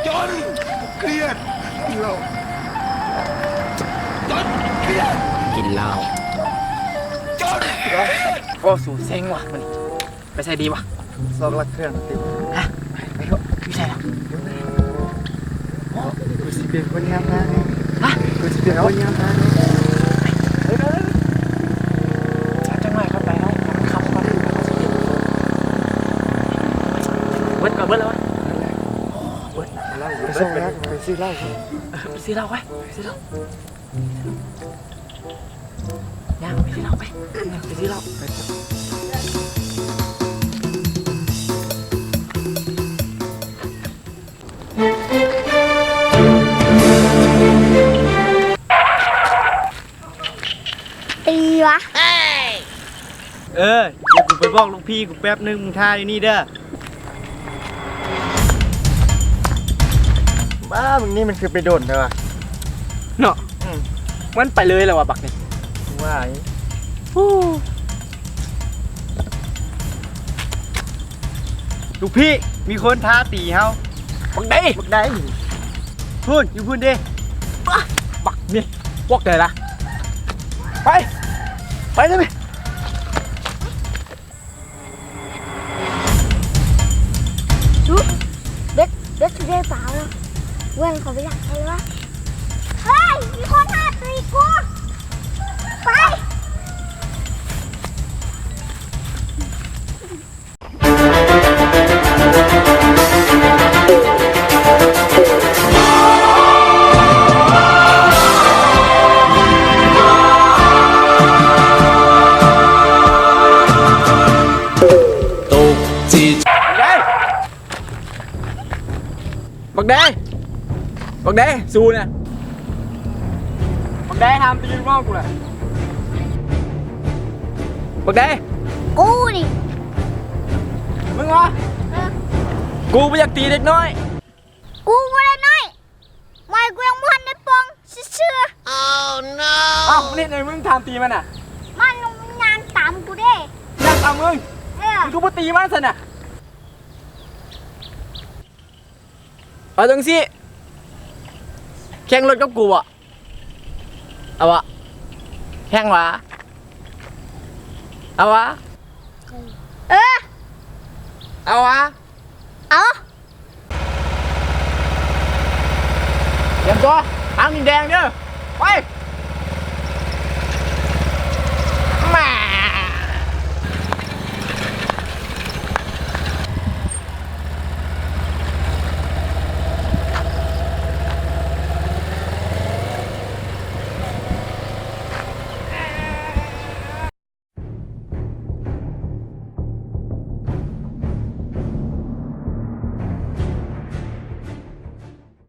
ເກັ່ຽດ ກິນເຫຼົ້າ ກິນເຫຼົ້າ ໂອ້ ສູເຊັງວ່ະມື້ນີ້. ໄປໃສດີວະ? ຊອກລັກເຄື່ອງຕິ. ຮະ? ໄປເຖາະ. ຢູ່ໃສລະ? ໂອ້ ກູຊິເປັນຄົນຍາມນາງ. ຮະ? ກູຊິເປັນຄົນຍາມນາງ. ໄປ ໄປ ໄປ ໄປ. ຈັກໜ້ອຍກໍໄປເນາະ ມັນຄ່ຳກ່ອນ. ເບິດກໍເບິດແລ້ວວະ. ເບິດແລ້ວ ໄປຊື້ເຫຼົ້າ ໄປຊື້ເຫຼົ້າ ໄປຊື້ເຫຼົ້າ. ຍ່າງໄປຊື້ເຫຼົ້າໄປ ຍ່າງໄປຊື້ເຫຼົ້າໄປ. ຕີວະ. ເອີ ດຽວກູໄປບອກລູກພີ່ກູແປັບໜຶ່ງ ມຶງຖ້າຢູ່ນີ້ເດີ. ບ້າ ບາກນີ້ມັນຄືໄປດົນແທ້ວະ ເນາະ. ອືມ ມັນໄປເລີຍແລ້ວວະບັກນີ້. ວ້າຍ ລູກພີ່ ມີຄົນທ້າຕີເຮົາ. ບັກໃດ? ບັກໃດ? ພຸ້ນ ຢູ່ພຸ້ນເດ້. ບ້າ ບັກນີ້ ພວກໃດລະ? ໄປ ໄປເລີຍ. ເບັດ ເບັດຊິໄດ້ປາແລ້ວ ເບິ່ງເຂົາໄປດັກເອົາເລີຍ. ເຮີ້ຍ ມີຄົນຫາຕີກູ ໄປ. ບັກແດ ບັກແດ ສູນະ ບັກແດ ຫ້າມຕີລູກນ້ອງກູລະ ບັກແດ. ກູນີ້ ມຶງຫວາ? ເອີ ກູບໍ່ຢາກຕີເດັກນ້ອຍ. ກູບໍ່ໄດ້ນ້ອຍ ໄມ້ກູຍັງບໍ່ທັນໄດ້ປ່ອງຊື່ໆ. ເອົ້າ ມັນເຮັດຫຍັງມຶງ ຖາມຕີມັນນະ? ມັນ ມັນຍ່າງຕາມກູເດ້. ຍ່າງຕາມມຶງ? ເອີ ມຶງຄືບໍ່ຕີມັນຊັ້ນນະ? ເອົາຈັ່ງຊີ້ ແຂ່ງລົດກັບກູບໍ່? ເອົາວະ ແຂ່ງຫວາ? ເອົາວະ? ເອີ ເອົາວະ? ເອົາ. ຕຽມຕົວ ທາງນີ້ແດງເດີ ໄປ.